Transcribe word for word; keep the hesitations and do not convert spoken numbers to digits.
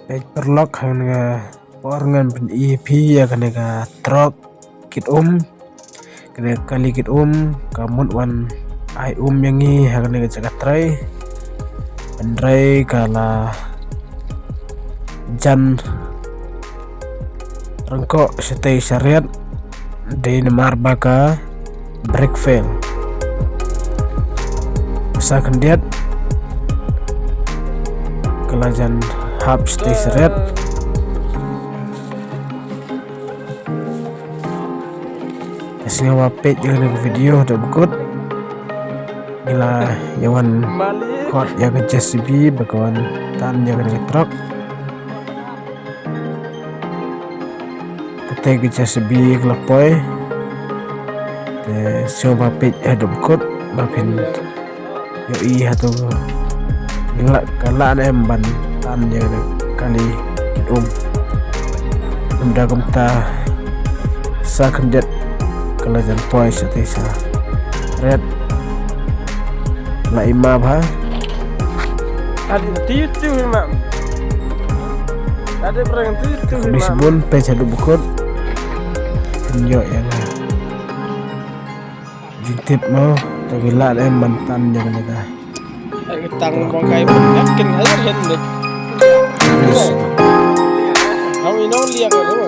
Peit paralok, ha kane ka por ngan pyni ïa phi ïa kane ka trok kit um, kane ka kali kit um, ka mut wan ai um ïa ngi ha kane ka jaka trei. Hynrei ka la jan ryngkoh shatei shariat, dei namar ba ka brake fail. Sa khyndiat ka la jan hap shatei shariat. Te sngewbha peit ïa kane ka video haduh ba kut. Ngi la ïa wan khot ïa ka J C B ba ka wan tan ïa kane ka trok. Kata ka J C B ka la poi. Te sngewbha peit haduh ba kut ba phin ïohi hato ka lah, ka lah ne em ban tan ïa kane ka kali kit um. Ym da kumta, sa khyndiat ka la jan poi shatei shariat. La i map ha. Adi tiu tiu hi map. Adi brang tiu tiu hi map. Khublei shibun, peit haduh ba kut. Phin ïoh ïa nga. Jingtip mo, to ki lah ne em ban tan ïa kane ka. Ai, ka tang kong kai ban kin hai hen de. Yes. Hau ino liang ka ro.